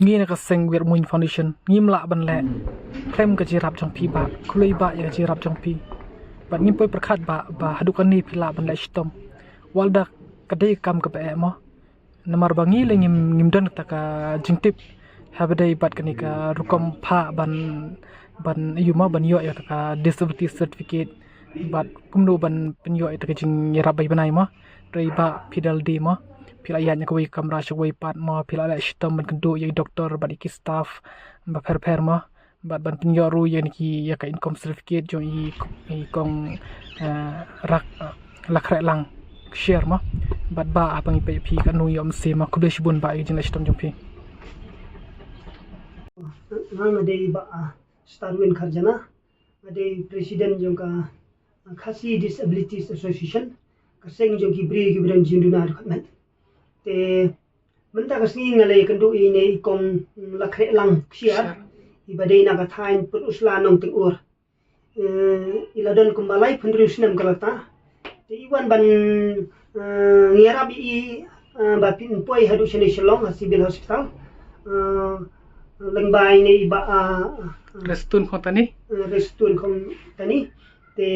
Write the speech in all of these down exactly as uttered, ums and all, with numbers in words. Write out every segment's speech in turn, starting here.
Ngi na ka seng Wirt Muin Foundation ngim lah ban leh khlem ka jingïarap jong phi Bah. Khublei Bah ïa ka jingïarap jong phi. Bad ngim poi pyrkhat Bah ba haduh kane phi lah ban leh shitom. Wat la ka dei ka kam kaba eh mo. Namar ba ngi leh ngim ngim don kata ka jingtip haba dei bad kane ka rukom phah ban ban ïoh mo ban ïoh ïa kata ka disability certificate. Bad kumno ban pynïoh ïa kata ka jingïarap ba i bnai mo. Dei Bah phi dal di mo. Phi la ïaid na kawei ka kamra sha kawei pat mo, phi la leh shitom ban kynduh ïa i doktor bad ïa ki staff bapher bapher mo. Bad ban pynïoh ruh ïa ki ïa ka income certificate jong i i kong eh, Rak eh, Lakhrehlang Kshiar mo. Bad Bah haba ngi peit phi katno ïoh mynsiem mo. Khublei shibun Bah ïa ka jingleh shitom jong phi. Nga nga dei Bah ah, Starwin Kharjana, nga dei president jong ka Khasi Disabilities Association, ka seng jong ki briew kiba don jingduna dkhot met. Te mynta ka sngi nga la ïakynduh ïa ine i kong Lakhrehlang Kshiar, iba dei na ka thaiñ Pynursla Nongtyngur. Eh, i la don kumba laiphew hynriew snem ka rta. Te i wan ban eh, ngi ïarap ïa i eh, ba pynpoi haduh shane Shillong ha Civil Hospital. Eh, lyngba ine i Bah ah, eh, Restun Khongtani. Eh, Restun Khongtani. Te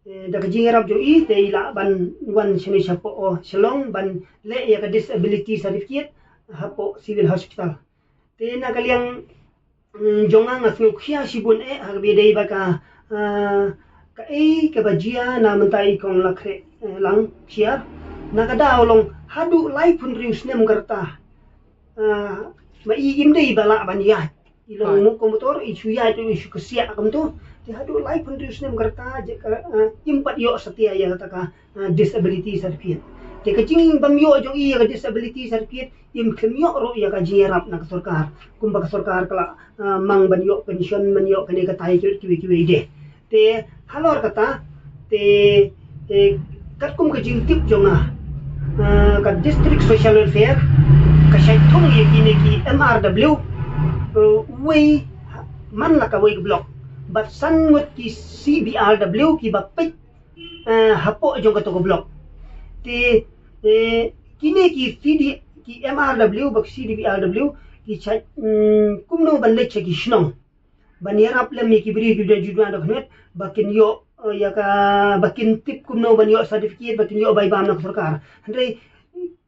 eh, da ka jingïarap jong i te i lah ban wan shane shapoh oh, Shillong ban leh ïa ka disability certificate hapoh Civil Hospital. Te na ka liang mm, jong nga nga sngewkhia shibun eh ha kaba dei ba ka eh, kaei kaba jia na mynta i kong Lakhrehlang Kshiar. Na ka daw long haduh laiphew hynriew snem ka rta. Eh, ma i im dei ba lah ban ïaid. I long mo ka motor, i shu ïaid, i shu ksiah kumto. Te haduh laiphew hynriew snem ka rta, eh, im pat ïoh satia ïa kata ka eh, disability certificate. Te ka jingbym ïoh jong i ïa ka disability certificate, im khlem ïoh ruh ïa ka jingïarap na ka sorkar. Kumba ka sorkar ka la eh, mang ban ïoh pension, ban ïoh kane katai kiwei kiwei de. Te halor kata te eh, katkum ka jingtip jong nga, eh, ka District Social Welfare ka shait thung ïa kine ki M R W, eh, uwei man la kawei ka block. Bad san ngut ki C B R W kiba peit eh, hapoh jong kato ka block. Te eh, kine ki C D, ki M R W bad C D B R W ki shait mm, kumno ban leit sha ki shnong ban ïarap lem ïa ki briew kiba don jingduna dkhot met ba kin ïoh eh, ïa ka ba kin tip kumno ban ïoh certificate, ba kin ïoh bai bam na ka sorkar. Hynrei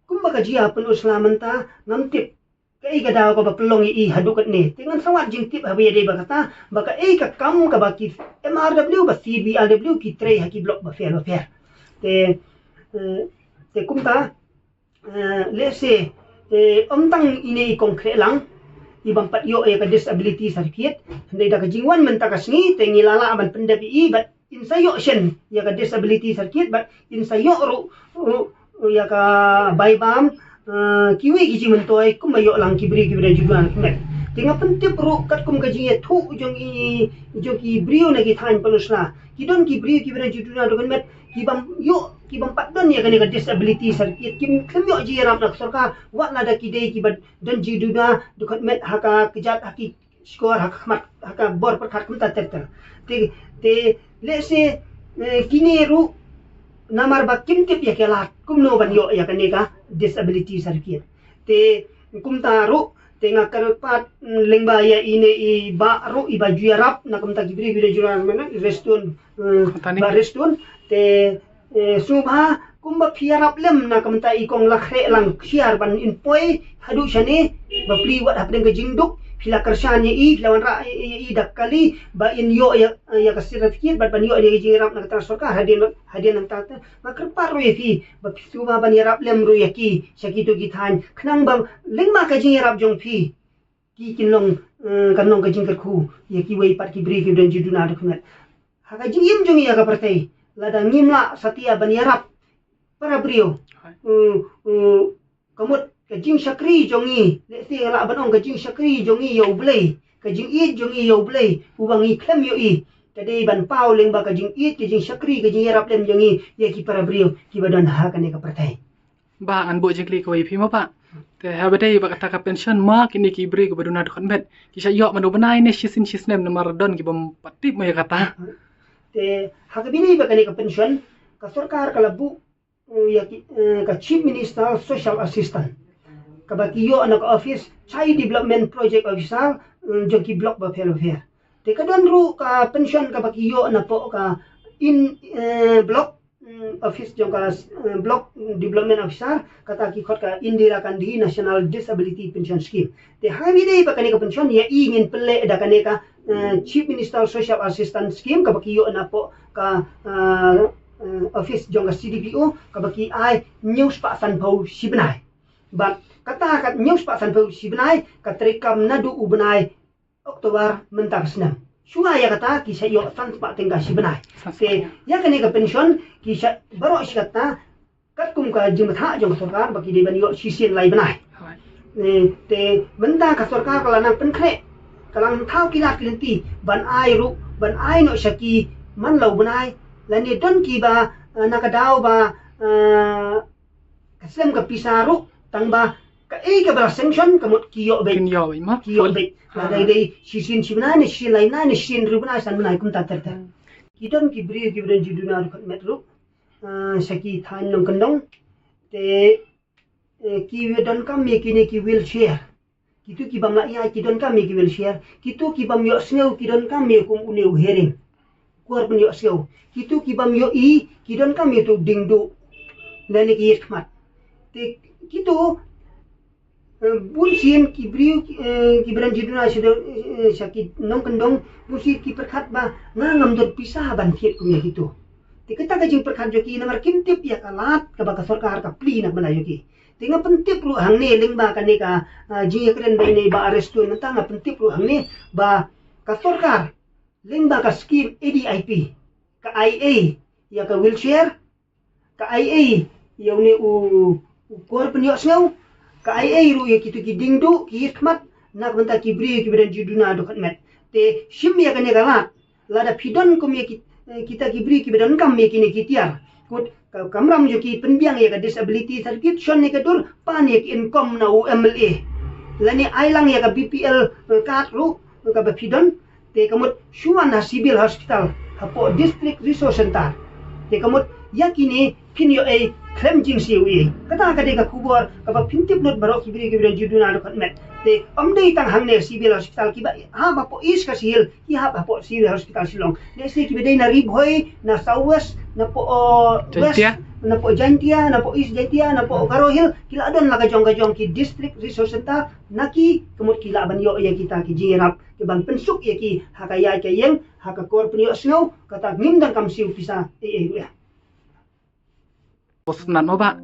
kumba ka jia ha Pynursla mynta ngam tip kaei ka daw kaba pynlong ïa i haduh katne. Te ngan sa wad jingtip haba ïadei bad kata ba kaei ka kam kaba ki M R W bad C B R W ki trei ha ki block bapher bapher. Te eh, te kumta eh, lehse eh, ym tang ine i kong Khrehlang i bym pat ïoh ïa ka disability certificate. Hynrei da ka jingwan mynta ka sngi te ngi la lah ban pyndep ïa i bad in sa ïoh shen ïa ka disability certificate bad in sa ïoh ruh, ruh ïa ka bai bam eh, kiwei ki jingmyntoi kumba ïoh lang ki briew kiba don jingduna dkhot met. Te nga pyntip ruh katkum ka jingïathuh jong i jong ki briew na ki thaiñ Pynursla. Ki don ki briew kiba don jingduna dkhot met ki bym ïoh, ki bym pat don ïa kane ka disability certificate, kim khlem ïoh jingïarap na ka sorkar, wat lada ki dei kiba don jingduna dkhot met ha ka kjat, ha ki shkor, ha ka khmat, ha ka bor pyrkhat kumta ter ter. Te te lehse eh, kine ruh namar ba kim tip ïa ki lad kumno ban ïoh ïa kane ka disability certificate. Te kumta ruh te nga kyrpad mm, lyngba ïa ine i Bah ruh iba ju ïarap na kumta ki briew kiba don jingduna dkhot met, Restun eh, Khongtani. Bah Restun te eh, sngewbha kumba phi ïarap lem na kumta i kong Lakhrehlang Kshiar ban in poi haduh shane ba plie wat hapdeng ka jingduk, phi la kyrshan ïa i, phi la wanrah ïa i da ka kali ba in ïoh ïa, ïa ka certificate bad ban ïoh ïa ka jingïarap na kata ka sorkar hadien hadien nangta. Nga kyrpad ruh ïa phi ba phi sngewbha ban ïarap lem ruh ïa ki sha kito ki thaiñ khnang ba lyngba ka jingïarap jong phi ki kin long eh, kan long ka jingkyrkhu ïa kiwei pat ki briew kiba don jingduna dkhot met. Ha ka jingim jong ngi ha ka pyrthei lada ngim lah satia ban ïarap para briew. Hai. Eh, eh, ka mut ka jingshakri jong ngi, lehse lah ban ong ka jingshakri jong ngi ïa U Blei, ka jingïeit jong ngi ïa U Blei uba ngi khlem ïohi, ka dei ban paw lyngba ka jingïeit, ka jingshakri, ka jingïarap lem jong ngi ïa ki para briew kiba don ha kane ka pyrthei. Bah, ngan buh jingkylli kawei ïa phi mo Bah. Te haba dei bad kata ka pension mo, kine ki briew kiba duna dkhot met ki shah ïoh mano bnai ne shisien shisnem, namar don ki bym pat tip mo ïa kata. Te ha kaba ïadei bad kane ka pension, ka sorkar ka la buh eh, ïa ki eh, ka Chief Minister Social Assistance. kaba ki ïoh na ka office Child Development Project Officer, mm, jong ki block bapher bapher. Te ka don ruh ka pension kaba ki ïoh napoh ka in, eh, block, mm, office jong ka, eh, block development officer, kata ki khot ka Indira Gandhi National Disability Pension Scheme. Te ha kaba ïadei bad kane ka pension, ïa i ngin pynleh da kane ka, eh, Chief Minister Social Assistance Scheme kaba ki ïoh napoh ka, eh, eh, office jong ka C D P O, kaba ki ai hynñiew spah sanphew shi bnai. Bad kata ka hynñiew spah sanphew shi bnai ka treikam naduh u bnai October mynta ka snem. Shuwa ïa kata ki sa ïoh san spah tyngka shi bnai. Te ïa kane ka pension ki sa baroh shi katta katkum ka jingbthah jong ka sorkar ba ki dei ban ïoh shisien lai bnai. Eh, te mynta ka sorkar ka la nang pynkhreh, ka la nang thaw ki lad ki lynti ban ai ruh, ban ai noh sha ki man la u bnai, lane don ki ba, eh, na ka daw ba, eh, ka slem ka pisa ruh, tang ba kaei kaba la sanction ka mut ki ïoh beit. Kin ïoh beit ma. Ki ïoh beit. Lada dei shisien shi bnai ne shisien lai bnai ne shisien hynriew bnai san bnai kumta ter ter. Ki don ki briew kiba don jingduna dkhot met ruh, eh, sha ki thaiñ nongkyndong. Te, eh, ki donkam ïa kine ki wheelchair. Kito ki bym lah ïaid ki donkam ïa ki wheelchair. Kito ki bym ïohsngew ki donkam ïa kum une u hearing, kor pynïohsngew. Kito ki bym ïohi ki donkam ïa uto u diengduh lane ki ïit khmat. Te kito, eh, bunsien ki briew, eh, kiba don jingduna sha, eh, sha ki nongkyndong, bunsien ki pyrkhat ba nga ngam don pisa ban thied kum ïa kito. Te kata ka jingpyrkhat jong ki namar kim tip ïa ka lad kaba ka sorkar ka plie na ka bynta jong ki. Te nga pyntip ruh hangne lyngba kane ka, ah, jingïakren ba ine i Bah Arestone mynta, nga pyntip ruh hangne ba ka sorkar lyngba ka skim A D I P ka ai ei ïa ka wheelchair, ka ai ei ïa une u, u kor pynïohsngew, ka ai ei ruh ïa kito ki diengduh ki ïit khmat na ka bynta ki briew kiba don jingduna dkhot met. Te shim ïa kane ka lad, lada phi don kum ïa ki, eh, kita ki briew kiba donkam ïa kine ki tiar. Kut ka kamram jong ki pynbiang ïa ka disability certificate, shon ïa ka dur, pan ïa ka income na u M L A. Lane ai lang ïa ka B P L, eh, card ruh, eh, kaba phi don. Te ka mut shu wan ha Civil Hospital, hapoh District Resource Center. Te ka mut ïa kine phin ïoh ei khlem jingsiew ei. Kata ka dei ka khubor kaba phin tip lut baroh ki briew kiba don jingduna dkhot met. Te ym dei tang hangne Civil Hospital, kiba hap hapoh East Khasi Hills ki hap hapoh Civil Hospital Shillong. Lehse kiba dei na Ri Bhoi, na South West, napoh, uh, West, Jaintia, napoh Jaintia, napoh East Jaintia, napoh Garo Hills, ki la don la ka jong ka jong ki District Resource Center, na ki ka mut ki lah ban ïoh ïa kita ki jingïarap kiban pynsuk ïa ki ha ka ïaid ka ïeng, ha ka kor pynïohsngew, kata ngim donkam siew pisa ei ei ruh ïa. Bos nan mo Bah.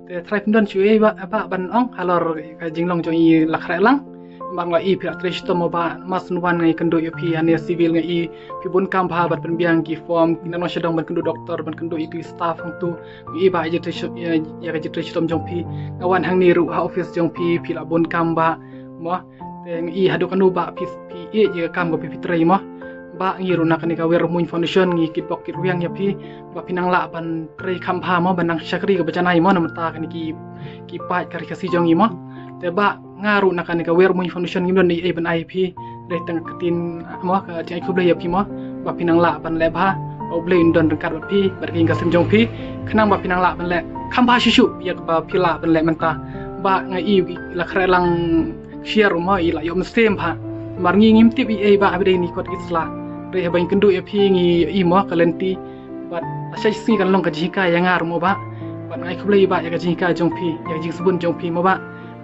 Te trai pyndonkam shuh ei Bah, Bah ban ong halor ka jinglong jong i la khreh lang. Namar nga i phi la trei shitom mo Bah, mas nwan nga i kynduh ïa phi hangne Civil, nga i phi bun kam bha ban pynbiang ki form, ki nang shadong ban kynduh doktor, ban kynduh ïa ki staff hangtu. Nga i Bah ïa ka jingtrei shi-, ïa, ïa ka jingtrei shitom jong phi. Nga wan hangne ruh ha office jong phi, phi la bun kam Bah mo. Te nga i haduh kano Bah phi, phi ïeit ïa ka kam kaba phi trei mo. Bah ngi ruh na kane ka Weirmuiñ Foundation ngi kitbok kitrwiang ïa phi ba phi nang lah ban trei kham bha mo, ban nang shakri kaba janai mo, na bynta kane ki, ki paid ka ri Khasi jong ngi mo. Te Bah nga ruh na kane ka Weirmuiñ Foundation ngim don ei ei ban ai ïa phi. Hynrei tang ka ktien mo, ka jingai khublei ïa phi mo ba phi nang lah ban leh bha. Ba U Blei un don ryngkat bad phi bad ka ïing ka sem jong phi, khnang ba phi nang lah ban leh kham bha shuh shuh ïa kaba phi lah ban leh mynta. Bah nga i la khreh lang kshiar ruh mo, i la ïoh mynsiem bha. Namar ngi ngim tip ei ei Bah, haba dei ngi kot ki sla. Hynrei haba ngi kynduh ïa phi ngi i mo ka lynti. Bad lashai sngi kan long ka jinghikai ïa nga ruh mo Bah. Bad nga ai khublei Bah ïa ka jinghikai jong phi, ïa ka jingsbun jong phi mo Bah.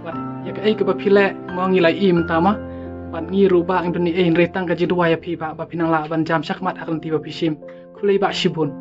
Bad ïa kaei kaba phi leh mo ngi la i mynta mo. Bad ngi ruh Bah ngim don ei ei hynrei tang ka jingduwai ïa phi Bah, ba phi nang lah ban jam shakhmat ha ka lynti ba phi shim. Khublei Bah shibun.